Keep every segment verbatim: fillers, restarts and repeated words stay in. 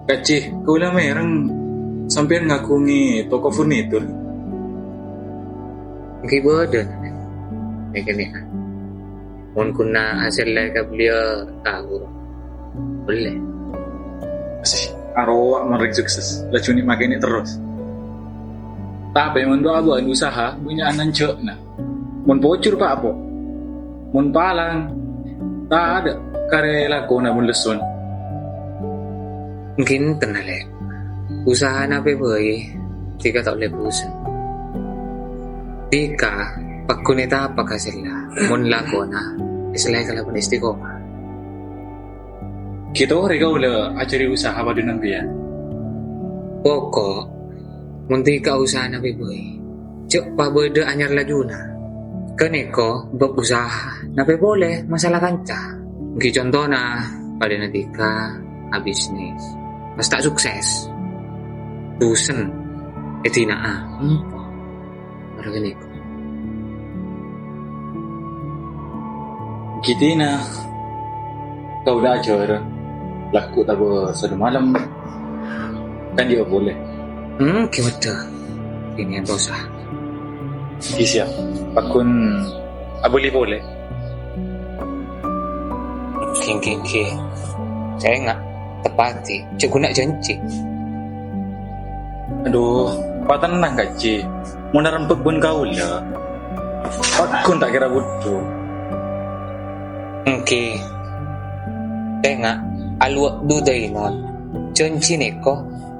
Kacè, kaulâ mèreng sampèyan ngaghungè toko furnitur. Èngghi bâdâ, Nèk. Nèk, nèk. Mon ghuna hasèlla èkabelliyâ tao, ollè. Sih, arowa mon rèng sukses, laju nèk makè nèk terros. Tapè mon du'a bân usaha, bânnya'an anjâ'na. Mon pojhur, Pa', Po'. Mon palang, tadâ' karè lakona mon lessona. Èngghi enten, Lè'. Usaha napè bhâi, dhika ta' ollè bosen. Dhika paggun ètapa ka sella, mon lakona èsella'è kalabân istiqomah. Ghi' torè kaulâ ajhâri usaha padâ sampèyan. Poko', mon dhika usaha napè bhâi, jhâ' pabâdâ anyar lajuna. Ghânèka bab usaha, napè polè masalah kanca. Èngghi contona, padâna dhika abisnis. Pas ta' sukses. Bosen. Èdina'a. Empo. Mara ghânèka. Ghi' dhina, kaulâ ajhâr, lagghu' tabâ sadhâ malem, kan jhâ' polè. Hmm, ghi' bhidhâ. Ini yang dosa. Ghi' siap. Paggun abâli polè. Ghi, ghi, ghi. Sènga', teppa'è. Jhâ' ghuna jhânjhi. Adhu, patennang, Kacè. Mon arembhâk bân kaulâ, paggun ta' kèra bhudhu. Èngghi. Tenga', al-wa'du dainun. Jhânjhi nèko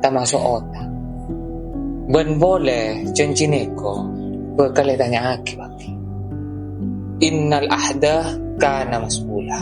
tamaso' otang. Bân polè jhânjhi nèko bhâkal ètanya'aghi bhâi. Innal ahda kana mas'ula.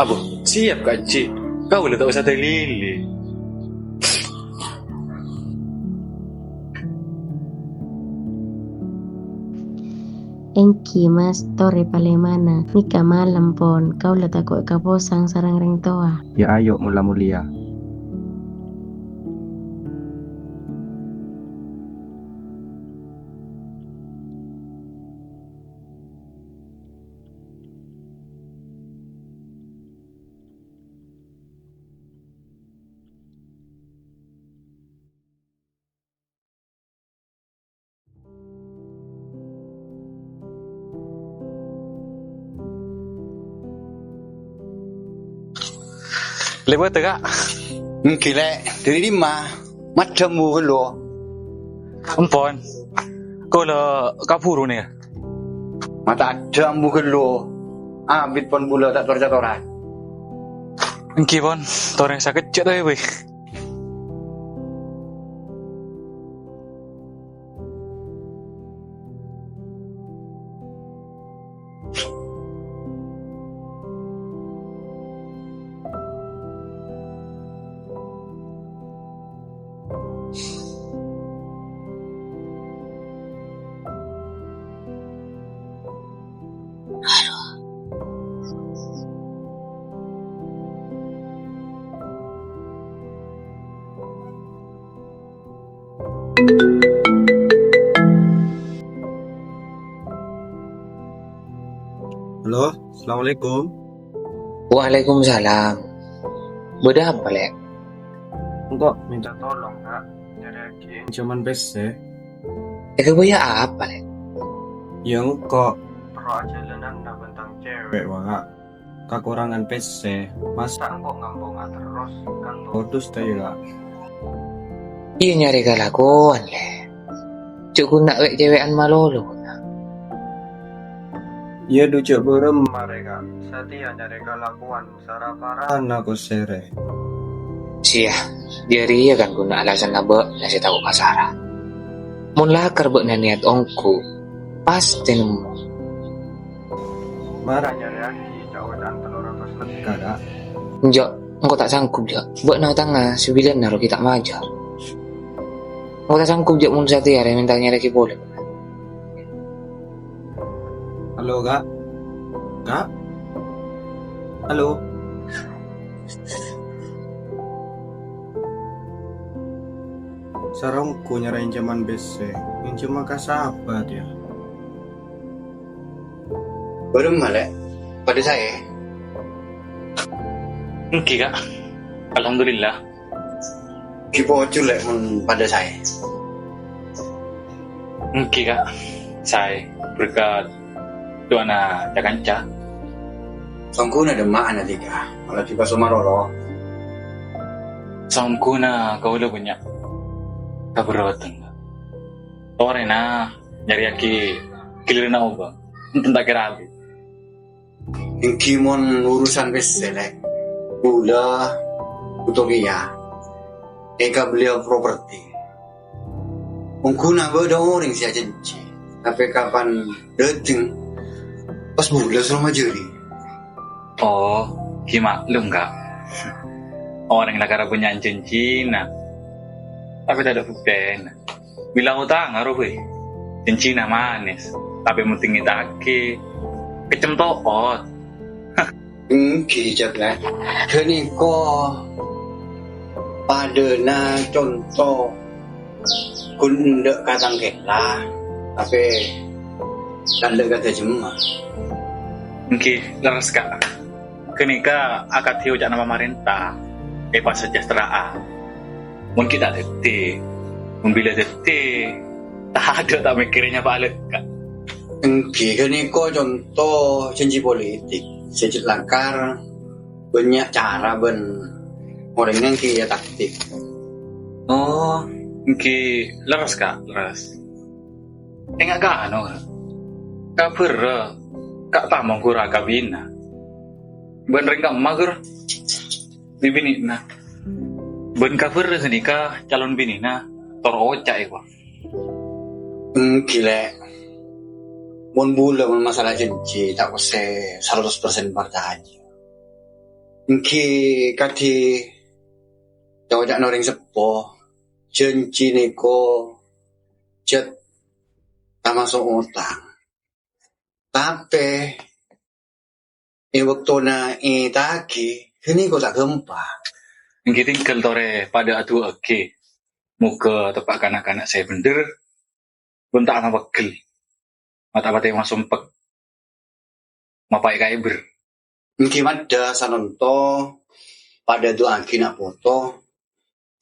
Abu, siap, Kacè. Kaulâ ta' osa dalili. Èngghi, Mas, torè palèmana. Nèka malem, pon. Kaulâ tako' èkaposang sareng rèng towa. Ya, ayo, mola-molèya. Lèbât, Ka'? Èngghi, Lè'. Dâri dimma? Maddhâm bu ghâllu. Empon. Kaulâ kabhuru nèka. Mata addhâm bu ghâllu. Abit pon bulâ ta' tor-catoran. Èngghi, pon. Torè sakejjhâ' tawè, bâi. Halo, assalamualaikum. Waalaikumsalam. Bâdâ apa, Lè'? Engko' minta tolong, Ka'. Nyarèyaghi ènjhâman pèssè. Èghâbâyâ apa, Lè'? Ya, engko' terro ajhâlânana bân tang cèwèk, Ka'. Kakorangan pèssè. Masa' engko' ngamponga terros, kan? Putus ta' iyâ, Ka'? Iyâ, nyarè kalakowan, Lè'. Jhâ' ghuna wè'-cèwè'an malolo, ghuna. Iyâ, dhu jhâ' bârâmma rè, Ka'. Satèya nyarè kalakowan sara-parana kosèrè. Siya, jârèya kan ghuna alasanna bâ'na sè tako' ka Sara. Mon lakar bâ'na niyat ongghu, pastè nemmo. Mara nyarèyaghi ca'-oca'an tello ratos lèkka, Ka'. Enjâ', engko' ta' sanggup, jâ'. Bâ'na otangnga sabilân naro ghi' ta' majâr. Engko' ta' sanggup, jâ', mon satèya rè mènta nyarèyaghi polè. Halo, Ka'? Ka'? Halo? Sara ongghu nyarè ènjhâman pèssè. Ènjhâmma ka sapa, tèya? Bârâmma, Lè'? Padâ saè? Èngghi, Ka'. Alhamdulillah. Èngghi pojhur, Lè', mon padâ saè. Èngghi, Ka'. Saè berkat du'ana ca-kanca. Songghuna dâ' emma'a, Dika. Mala Dika somarolo. Songghuna kaulâ bânnya' kabherrâ'ân. Torèna nyarèyaghi ghiliranna obâng. Enten ta' kèra abit. Èngghi mon urusan pèssè, Lè'. Bulâ, bhuto kèya. Èkabelliyâ properti. Ongghuna bâdâ orèng sè ajhânjhi, tapè kapan dâteng, pas bulâ soro majâri. Oh, ghi maklum, Ka'. Orèng lakar bânnya' jhânjhina, tapè tadâ' buktèna. Bilâ otang arowa, jhânjhina manès, tapè mon tèngètaghi, keccem to'ot. Èngghi, Jat, Lè'. Ghânèka padâna conto ghun endâ' ka tangkèla, tapè tadâ' ka dâjemma. Èngghi, lerres, Ka'. Ghânèka akadhi oca'na pamarènta, èpasajahtera'an. Mon ghi' ta' dhâddhi, mon bilâ dhâddhi, tadâ' ta' mèkkèrè nyapa alèkka. Èngghi, ghânèka conto jhânjhi politik sè cè' lakar bânnya' cara bân orèngnga èngghi ya taktik. Oh, èngghi lerres, Ka', lerres. Enga' ka anu, Ka'. Kabhârâ, Ka' Tamong ghuru akabina. Bân rèng ka'emma ghuru, bi' binèna. Bân kabhârâ ghânèka calon binèna tor oca' èwa. Èngghi, Lè'. Mon bulâ, mon masalah jhânjhi, ta' osa saratos persen parcajâ. Èngghi kadhi ca-oca'na orèng seppo, jhânjhi nèko jhât tamaso' otang. Tapè è bâktona ètagi, ghânèka ta' ghâmpang. Èngghi tinggal torè padâ adu'aaghi. Moghâ teppa' kana'-kana' sè bhendher, bân ta' mapeggel, ma' ta' patè masompek, mapa'è ka èbher. Èngghi maddhâ sanonto padâ du'aaghi na' poto,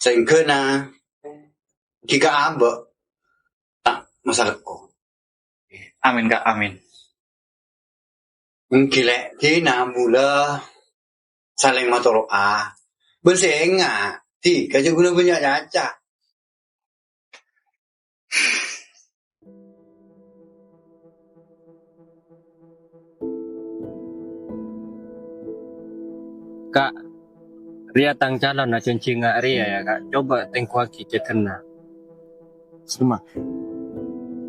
saèngghâna ghi' ka abâ' ta' masaleko. Amin, Ka', amin. Èngghi, Lè', dina bulâ salèng matoro'a. Bân sènga', dika jâ' ghuna bânnya' caca. Ka', rèya tang calonna jhânjhi nga' rèya, ya, Ka'. Coba tèngghuwâghi cèdhânna. Sema.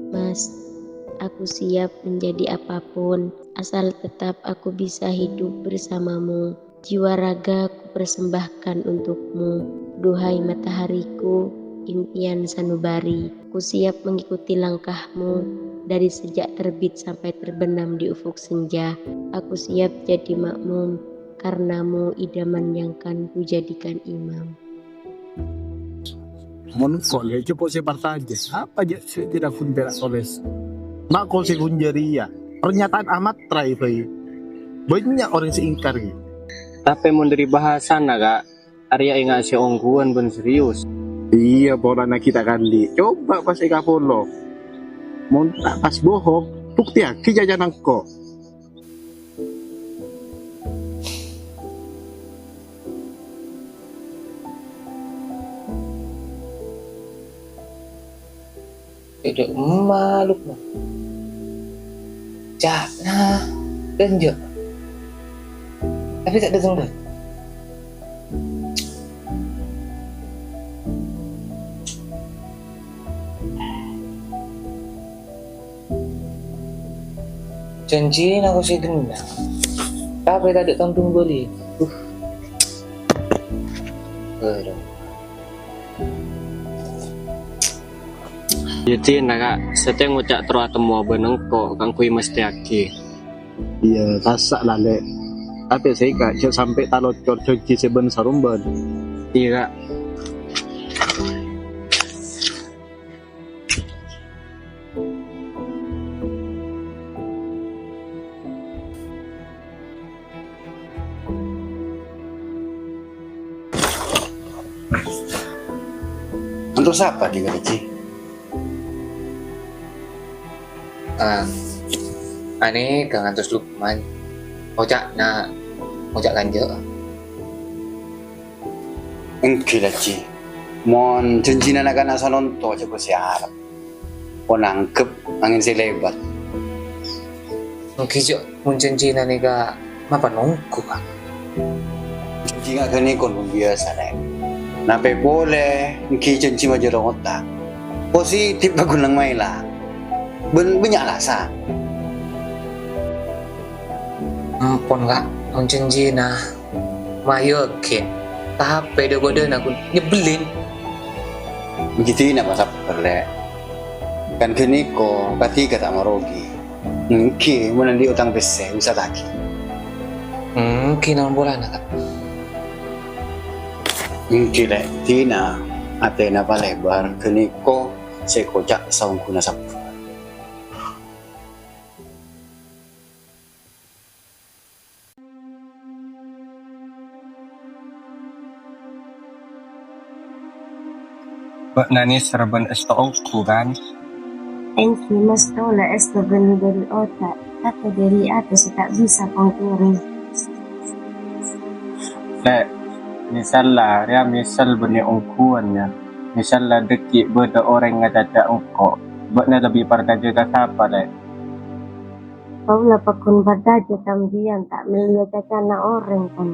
Mas, aku siap menjadi apapun, asal tetap aku bisa hidup bersamamu. Jiwa raga ku persembahkan untukmu, duhai matahariku, impian sanubari. Ku siap mengikuti langkahmu dari sejak terbit sampai terbenam di ufuk senja. Aku siap jadi makmum, karenamu idaman yang kan ku jadikan imam. Mon engko' lè' copo sè parcajâ, apa jâ' sè tèra ghun pèra' tolès? Ma' ko sè ghun jârèya, pernyataan amat rai bhâi. Bânnya' orèng sè èngkar, ghi. Tapè mon dhâri bhâsana, Ka', arèya enga' sè ongghuwân bân serius. Iyâ, polana ghi' ta' kandhi'. Coba pas èkapolo. Mon ta' pas bohong, buktèyaghi cacana engko'. Cocok maluk, no. Ca'na, ganjak. Tapi tak datang, dah. Janjina ko sè ghennèng, tapè tadâ' tondhung bâli. Uh. Aduh. Yâ, Din, Ka', satèya ngoca' terro atemmowa bân engko' kaangghuy mastèyaghi. Iyâ, kassa' la, Lè'. Tapè sèka jhâ' sampè' talocor janji sè bân-sarombân. Iyâ, Ka'. Antos sapa, Ji, Ji? Ah, anè ka ngantos Lukman. Oca'na, oca' kanja'. Èngghi la, Ji. Mon jhânjhina na'-kana' sanonto jhâ' bâ' sè arep. Pon angghep angèn sè lèbât. Èngghi, Jo, mon jhânjhina nèka mapa nongghu, Ka'? Jhânjhi nga' ghânèka pon biyasa, Lè'. Napè polè èngghi jhânjhi majâr otang. Positif paggun lèng maèla. Bân bânnya' alasan. Ampon, Ka', mon jhânjhina. Ma' yakin, tapè dhâ-bâdhâna ghun nyebbellin. Èngghi dinah pasabbhâr, Lè'. Kan ghânèka kadhi ka ta' marogi. Èngghi, mon andi' otang pèssè, bisa tagi. Èngghi, naon polana, Ka'? Èngghi, Lè', dinah atèna palèbâr, ghânèka sè èkoca' saongghuna sabbhâr. Bâ'na nèser bân èsto ongghu, kan? Èngghi, mastona èsto bânnè dhâri oca', tapè dhâri atè sè ta' bisa pongkèrè. Lè', mèsalla, rèya mèsal bânnè ongghuwân, yâ. Mèsalla dhâggi' bâdâ orèng ngacaca engko', bâ'na lebbi parcajâ ka sapa, Lè'? Kaulâ paggun parcajâ sampèyan ta' mellèya cacana orèng, kan?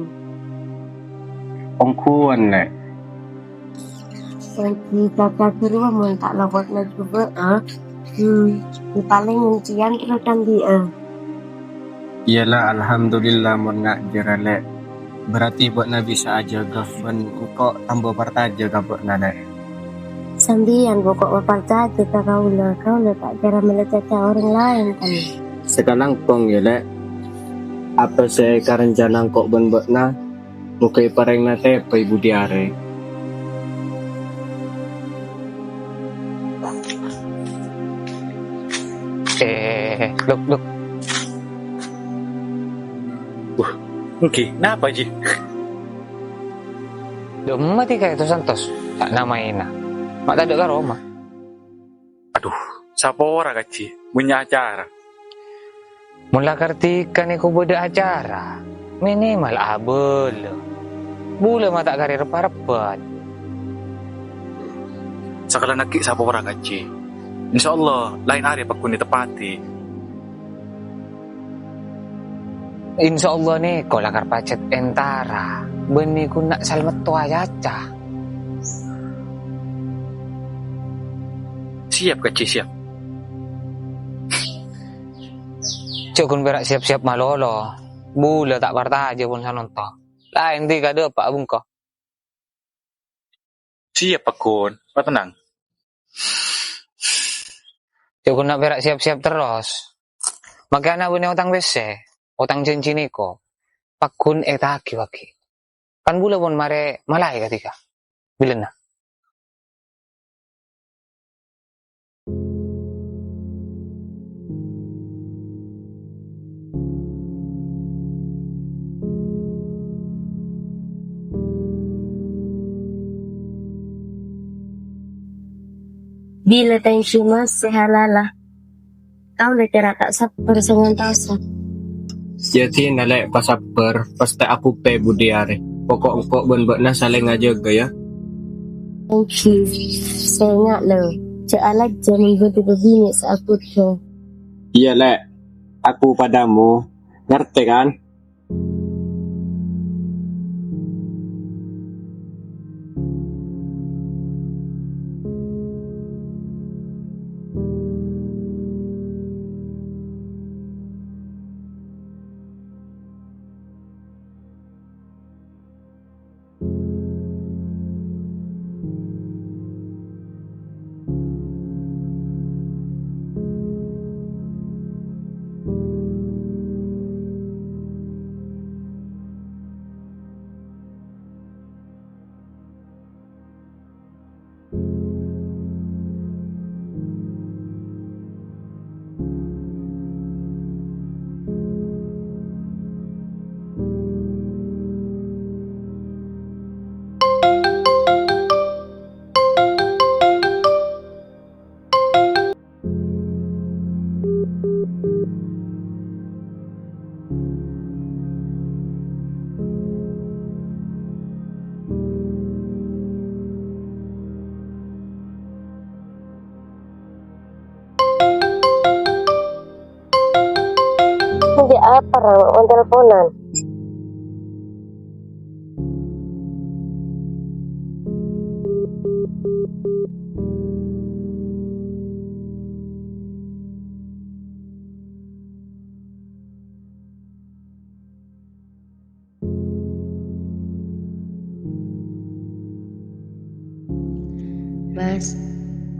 Ongghuwân, Lè'. Èngghi caca ghâruwa mon ta' lopot majubâ', ah. Hmm, palèng ngoncèyan terro cambi'â. Iyâ la, alhamdulillah mon nga' jârâ, Lè'. Berarti bâ'na bisa ajâgâ bân engko' tamba parcajâ ka bâ'na, Lè'. Sampèyan pokok maparcajâ ka kaulâ, kaulâ ta' kèra mellè caca orèng laèn, kan? Sakalangkong, yâ, Lè'. Apa sè èkarencana engko' bân bâ'na, moghâ èparèngana teppa è budi arè. Eh, Luk, Luk. Wah, èngghi, napa, Ji? Dhimma dhika ètos-antos, ta' na-maèna. Ma' tadâ' ka roma. Adhu, sapora, Ka' Ji, bânnya' acara. Mon la kardika nèko bâdâ acara, minimal abâlâ. Bulâ ma' ta' karè rep-arebbhân. Sakalangkong ghi' sapora, Ka' Ji. Insyaallah, laèn arè paggun èteppadhi. Insyaallah nèko lakar pajhât entara, bânnè ghun na' salmetto acaca. Siap, Ka' Ji, siap. Jhâ' ghun pèra' siap-siap malolo, bulâ ta' parcajâ pon sanonto. Laèn dhika dâpa' bengko. Siap, paggun. Patennang. Jhâ' ghun na' pèra' siap-siap terros. Makè ana' bânnè otang pèssè, otang jhânjhi nèko, paggun ètaghi bâgi. Kan bulâ pon marè malaè ka dhika. Bilâna. Bilâ tèngghi, Mas, sè halala. Kaulâ kèra ta' sabbhâr sè ngantosa. Yâ, dhina, Lè', pasabbhâr, pas ta' akupè budi arè. Pokok engko' bân bâ'na salèng ajâgâ, yâ. Èngghi, sènga', Lè', jhâ' alajjhâ mon bâdâ bâbinè' sè akudhâ. Iyâ, Lè', aku padâ mo, ngartè, kan? Rang mon telponan. Mas,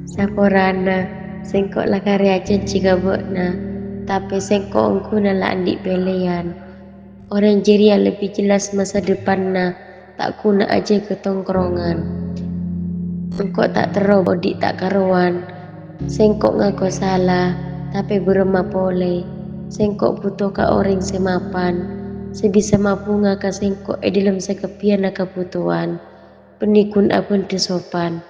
saporana sengko' la karè ajhânjhi ka bâ'na, tapè sengko' ongghuna la andi' pèlèyan. Orèng jârèya lebbi jelas masa depanna, ta' ghuna ajâgâ tongkrongan. Engko' ta' terro odi' ta' karowan. Sengko' ngako sala, tapè bârâmma polè. Sengko' bhuto ka orèng sè mapan, sè bisa mabhunga ka sengko' è dhâlem sakabbhiyânna kabhutowan. Bânnè ghun abhândhâ sopan.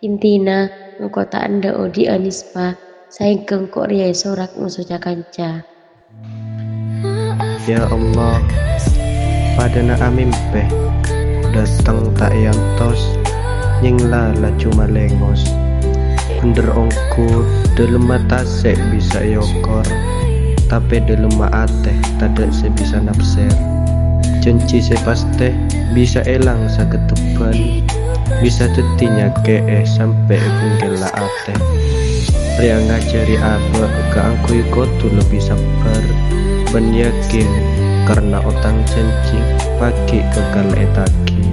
Intina, engko' ta' endâ' odi'â nispa, saèngghâ engko' rèya èsorak moso ca-kanca. Ya Allah, padâna amèmpè, dâteng ta' èantos, nyèngla laju malèngos. Bhendher ongghu, dhâlemma tasè' bisa èokor, tapè dhâlemma atè tadâ' sè bisa nafsèr. Jhânjhi sè pastè bisa èlang sakeddhâbbhân, bisa dhâddhi nyakè'è sampè' è bungkèlla atè. Rèya ngajhâri abâ' kaangghuy kodhu lebbi sabbhâr bân yakin, karna otang jhânjhi paghi' bhâkal ètaghi.